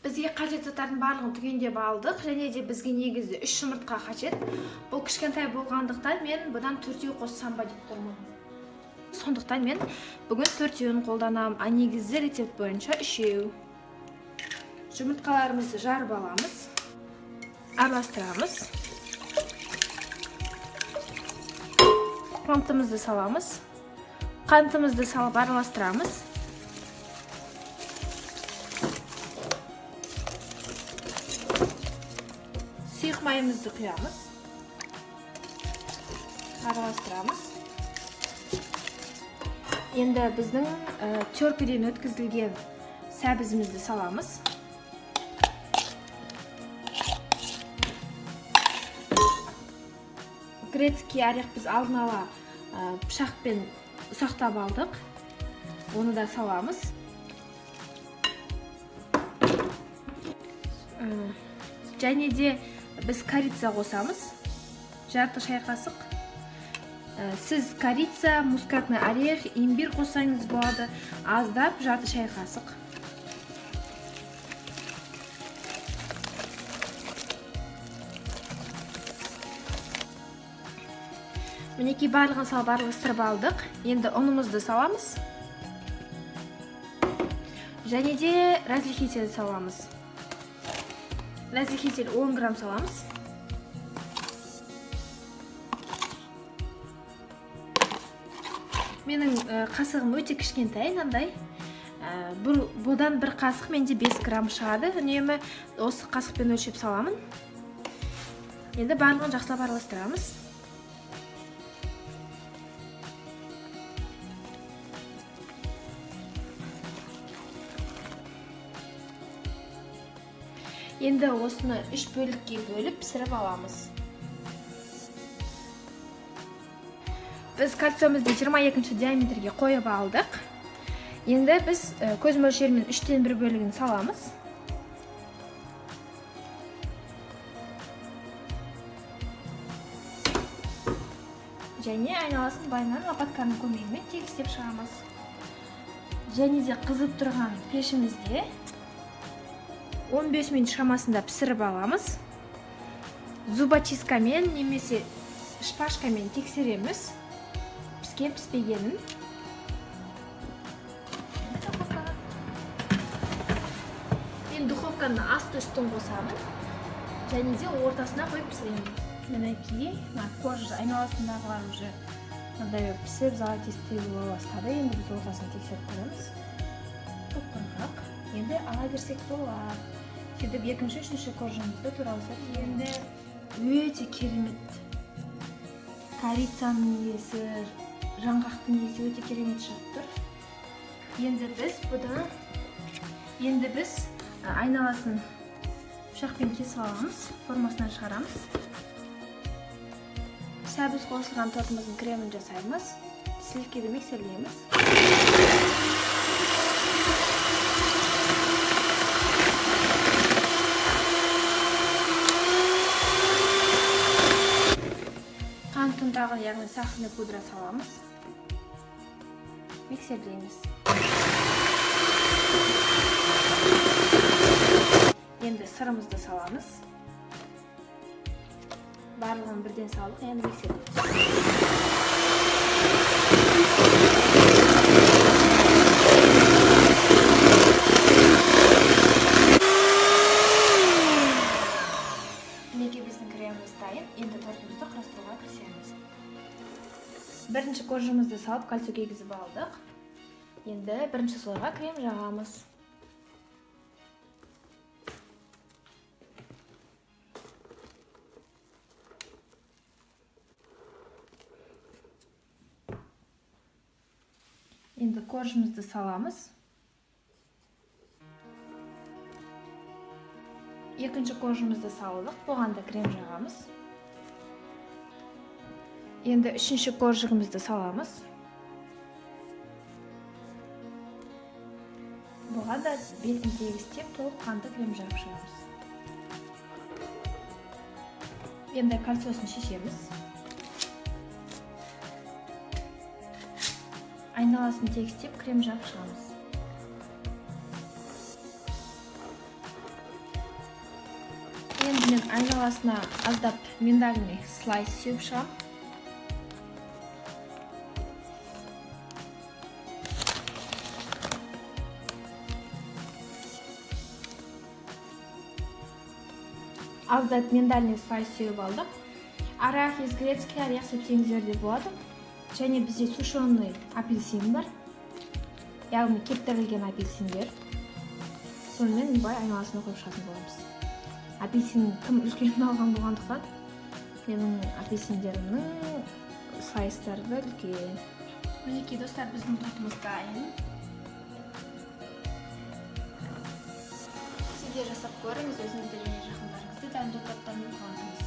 Бізге қажет заттардың барлығын түгендеп алдық, және де бізге негізі 3 жұмыртқа қажет. Бұл кішкентай болғандықтан мен бұдан 4 қоссам ба деп тұрмын. Сондықтан мен бүгін 4-еуін қолданамын, а негізі рецепт бойынша 3-еу. Жұмыртқаларымызды жарып аламыз, араластырамыз. Қантымызды саламыз. Қантымызды салып араластырамыз. Сұйық майымызды құямыз. Араластырамыз. Енді біздің теркіден өткізілген сәбізімізді саламыз. Грецкий орех біз алдын ала пышақпен ұсақтап алдық. Оны да саламыз. Және де біз корица қосамыз. Жарты шай қасық. Сіз корица, мускатный орех, имбирь қоссаңыз болады. Аздап жарты шай қасық. Мінекей, барлығын салып араластырып алдық. Енді ұнымызды саламыз. Және де разрыхлитель саламыз. Разрыхлитель 10 грамм саламыз. Менің қасығым өте кішкентай, мынандай. Бұдан бір қасық менде 5 грамм шығады. Үнемі осы қасықпен өлшеп саламын. Енді барлығын жақсылап араластырамыз. Енді осыны 3 бөлікке бөліп пісіріп аламыз. Біз кольцомызды 22 диаметрге қойып алдық. Енді біз көз мөлшерімен 3-тен 1 бөлігін саламыз. Және айналасын былайынан лопатканың көмегімен тегістеп шығамыз. Және де қызып тұрған пешімізде 15 минут шамасында пісіріп аламыз. Зубочисткамен немесе шпажкамен тексереміз піскен піспегенін. Мен духовканың асты үстін қосамын және де ортасына қойып пісіремін. Мінекей, мына корж айналасындағылар уже мынандай пісіп золотистый бола бастады. Енді біз ортасын тексеріп көреміз. Құп-құрғақ. Енді ала берсек болады. Сөйтіп екінші, үшінші коржымызды тура осылай. Енді өте керемет корицаның иісі, жаңғақтың иісі өте керемет шығып тұр. Енді біз айналасын пышақпен кесіп аламыз, формасынан шығарамыз. Сәбіз қосылған тортымыздың кремін жасаймыз. Сливкиді миксерлейміз. Қант ұнтағын, яғни сахарный пудра саламыз. Миксерлейміз. Енді сырымызды саламыз. Барлығын бірден салдық, енді миксерлейміз. Мінекей, біздің креміміз дайын. Енді тортымызды құрастыруға кірісеміз. Бірінші коржымызды салып кольцо кигізіп алдық. Енді бірінші слойға крем жағамыз. Енді коржымызды саламыз. Екінші коржымызды салдық, бұған да крем жағамыз. Енді үшінші коржигімізді саламыз. Бұған да бетін тегістеп, толыққанды крем жағып шығамыз. Енді кольцосын шешеміз. Айналасын тегістеп, крем жағып шығамыз. Енді мен айналасына аздап миндальный слайс сеуіп шығамын. Аздап миндальный слайс сеуіп алдық. Арахис, грецкий орех сепсеңіздер де болады. Және бізде сушеный апельсин бар, яғни кептірілген апельсиндер. Сонымен былай айналасына қойып шығатын боламыз. Апельсин тым үлкен алған болғандықтан, менің апельсиндерімнің слайстары да үлкен. Мінекей, достар, біздің тортымыз дайын. Сіз де жасап көріңіз, өзіңізді және жақындарыңызды дәмді торттармен қуантыңыз.